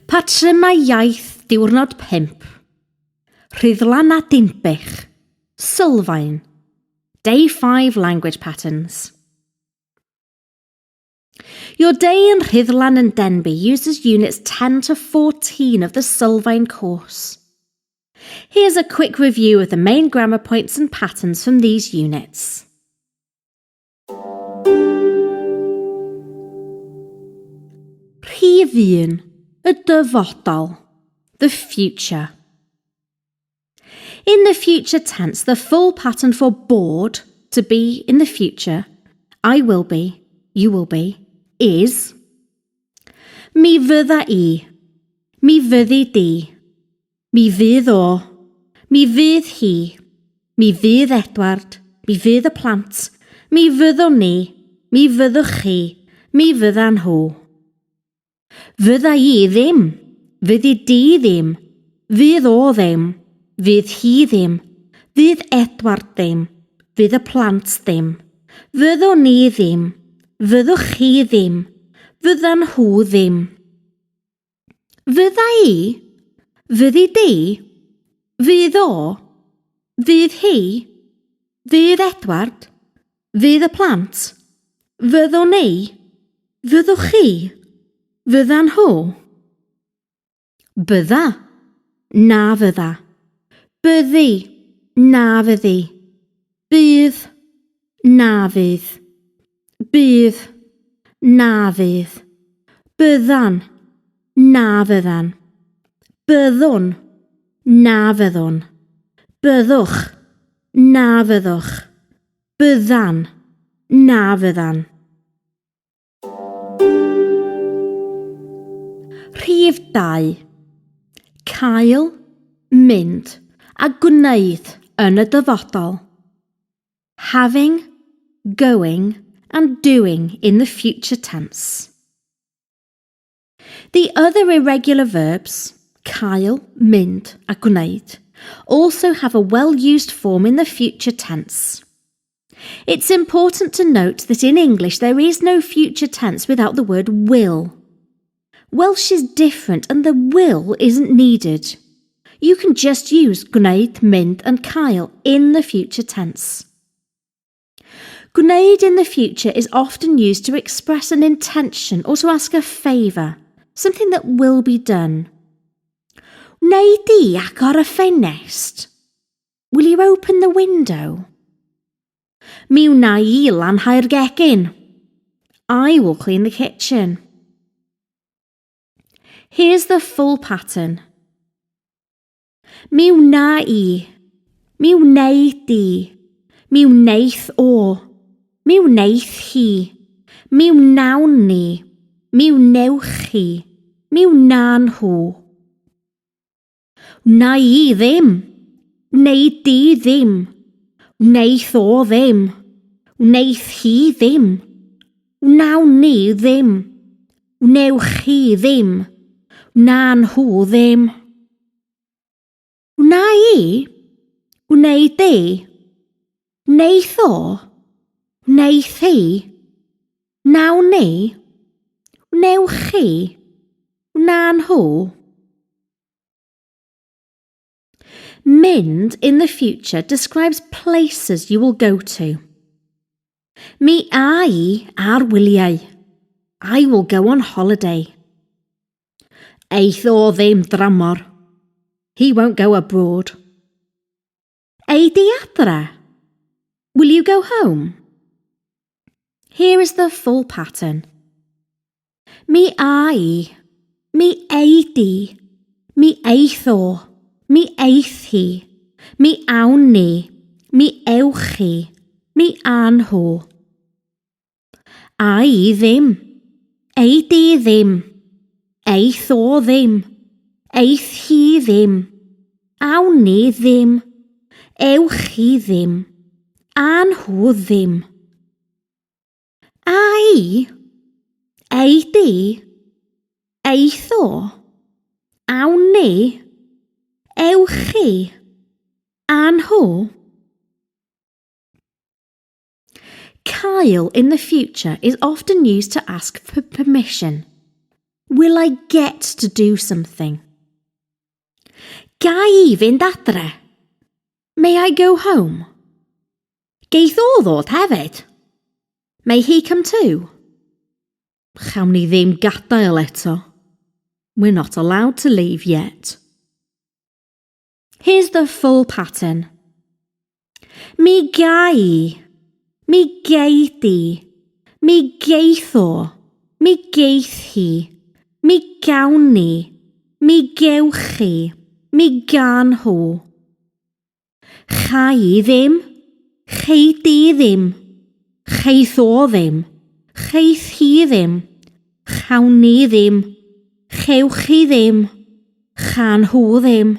Patrymau iaith diwrnod 5. Rhuddlan a Dinbych. Sylfaen. Day 5 language patterns. Your day in Rhuddlan and Denbigh uses units 10 to 14 of the Sylfaen course. Here's a quick review of the main grammar points and patterns from these units. Rhif 1, y dyfodol, the future. In the future tense, the full pattern for bod, to be in the future, I will be, you will be, is Mi fydda i, mi fyddi di, mi fydd o, mi fydd hi, mi fydd Edward, mi fydd y plant, mi fyddwn ni, mi fyddwch chi, mi fyddan nhw. Fydda i ddim, fyddi di ddim, fydd o ddim, fydd hi ddim, fydd Edward ddim, fydd y plant ddim, fyddwn ni ddim, fyddwch chi ddim, fyddan nhw ddim. Fydda i, fyddi di, fydd o, fydd hi, fydd Edward, Fydd y plant? Fyddwn ni? Fyddwch chi? Fyddan nhw? Bydda. Na fydda. Byddi. Na fyddi. Bydd. Na fydd. Bydd. Na fydd. Byddan. Na fyddan. Byddwn. Na fyddwn. Byddwch. Na fyddwch. Byddan. Na fyddan. Rhif 2. Cael, mynd a gwneud yn y dyfodol. Having, going and doing in the future tense. The other irregular verbs, cael, mynd a gwneud, also have a well-used form in the future tense. It's important to note that in English there is no future tense without the word will. Welsh is different and the will isn't needed. You can just use gwneud, mynd and cael in the future tense. Gwneud in the future is often used to express an intention or to ask a favour, something that will be done. Wnei di agor y ffenest? Will you open the window? Mi wna i lanhau'r gegin. I will clean the kitchen. Here's the full pattern. Mi wna i. Mi wnei di. Mi wneith o. Mi wneith hi. Mi wnawn ni. Mi wnewch chi. Mi wna nhw. Wna i ddim. Wnei di ddim. Wneith o ddim. Wneith hi ddim. Wnawn ni ddim. Wnewch chi ddim. Wna nhw ddim. Wna i? Wnei di? Wneith o? Wneith hi? Wnawn ni? Wnewch chi? Wna nhw? Mynd in the future describes places you will go to. Mi a i ar wyliau. I will go on holiday. Eith o ddim dramor. He won't go abroad. Ei di adra? Will you go home? Here is the full pattern. Mi a i, mi ei di, mi eith o, mi eith hi, mi awn ni, mi ewch chi, mi a nhw. A i ddim, ei di ddim, eith o ddim, Eith hi ddim. Awn ni ddim. Ewch chi ddim. A nhw ddim. A i? Ei di? Eith o? Awn ni? Ewch chi? A nhw? Cael in the future is often used to ask for permission. Will I get to do something? Ga i fynd adre? May I go home? Geith o ddod hefyd? May he come too? Chawn ni ddim gadael eto. We're not allowed to leave yet. Here's the full pattern. Mi ga i, mi gei di, mi geith o, mi geith hi, mi gawn ni, mi gewch chi, mi gan nhw. Cha i ddim, chei di ddim, cheith o ddim, cheith hi ddim, chawn ni ddim, chewch chi ddim, chan nhw ddim.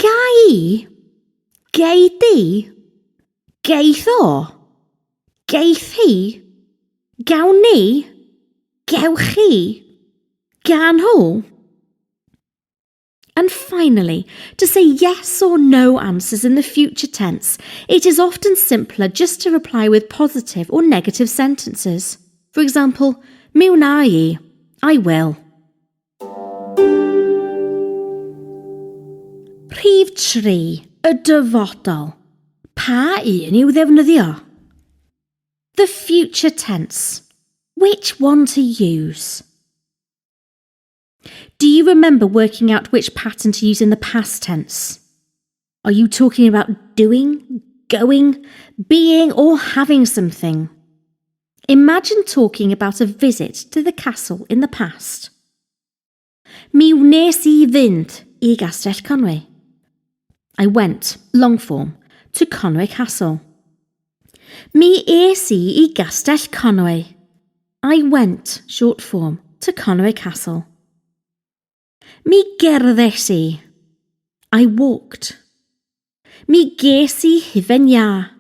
Ga i? Gei di? Geith o? Geith hi? Gawn ni? Gewch chi? Gan nhw? And finally, to say yes or no answers in the future tense, it is often simpler just to reply with positive or negative sentences. For example, mi wna i, I will. Rhif 3, y dyfodol. Pa un i'w ddefnyddio? The future tense. Which one to use? Do you remember working out which pattern to use in the past tense? Are you talking about doing, going, being, or having something? Imagine talking about a visit to the castle in the past. Mi wnes i fynd i Gastell Conwy. I went, long form, to Conwy Castle. Mi es i i Gastell Conwy. I went, short form, to Conwy Castle. Mi gerddes i. I walked. Mi ges i hufen iâ.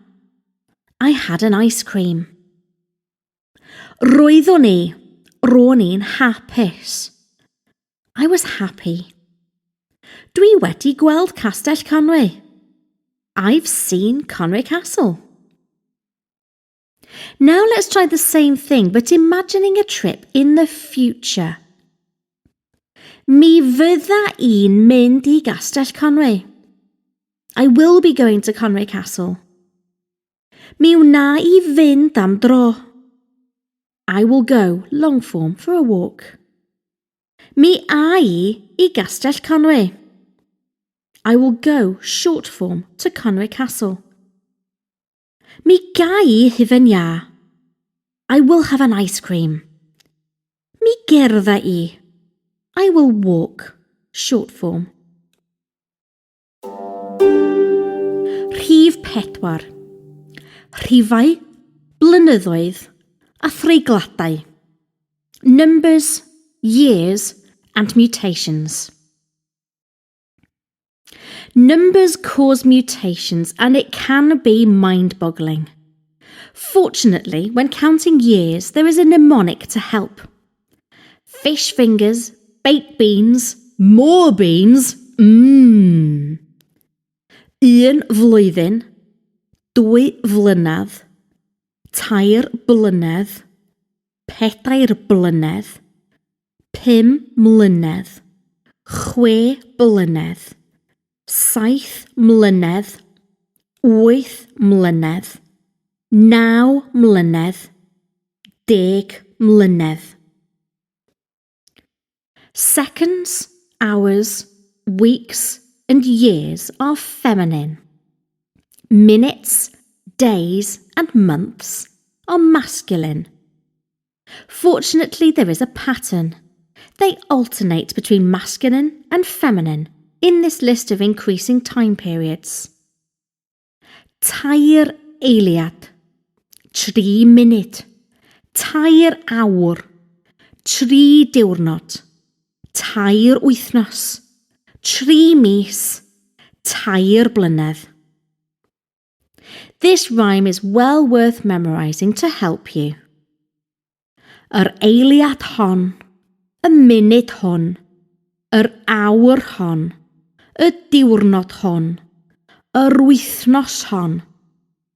I had an ice cream. Roeddwn i, ro'n i'n hapus. I was happy. Dwi wedi gweld Castell Conwy. I've seen Conwy Castle. Now let's try the same thing, but imagining a trip in the future. Mi fydda i'n mynd i Gastell Conwy. I will be going to Conwy Castle. Mi wna i fynd am dro. I will go, long form, for a walk. Mi a i i Gastell Conwy. I will go, short form, to Conwy Castle. Mi ga i hufen iâ. I will have an ice cream. Mi gerdda i. I will walk, short form. Rhif pedwar. Rhifau, blynyddoedd a threigladau. Numbers, years and mutations. Numbers cause mutations and it can be mind-boggling. Fortunately, when counting years, there is a mnemonic to help. Fish fingers, baked beans, more beans, mmm. Un flwyddyn, dwy flynedd, tair blynedd, pedair blynedd, pum mlynedd, chwe blynedd, saith mlynedd, wyth mlynedd, naw mlynedd, deg mlynedd. Seconds, hours, weeks and years are feminine. Minutes, days and months are masculine. Fortunately, there is a pattern. They alternate between masculine and feminine in this list of increasing time periods. Tair eiliad, tri munud, tair awr, tri diwrnod, tair wythnos, tri mis, tair blynedd. This rhyme is well worth memorising to help you. Yr eiliad hon, y munud hwn, yr awr hon, y diwrnod hwn, yr wythnos hon,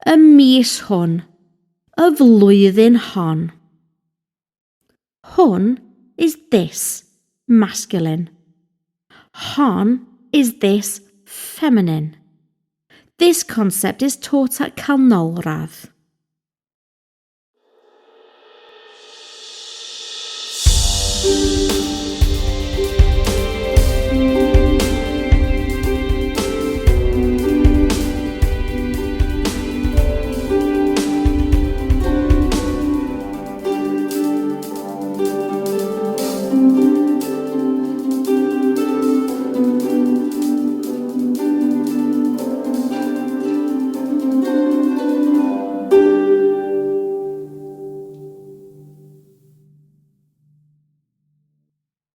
y mis hwn, y flwyddyn hon. Hwn is this, masculine. Hon is this, feminine. This concept is taught at Canolradd.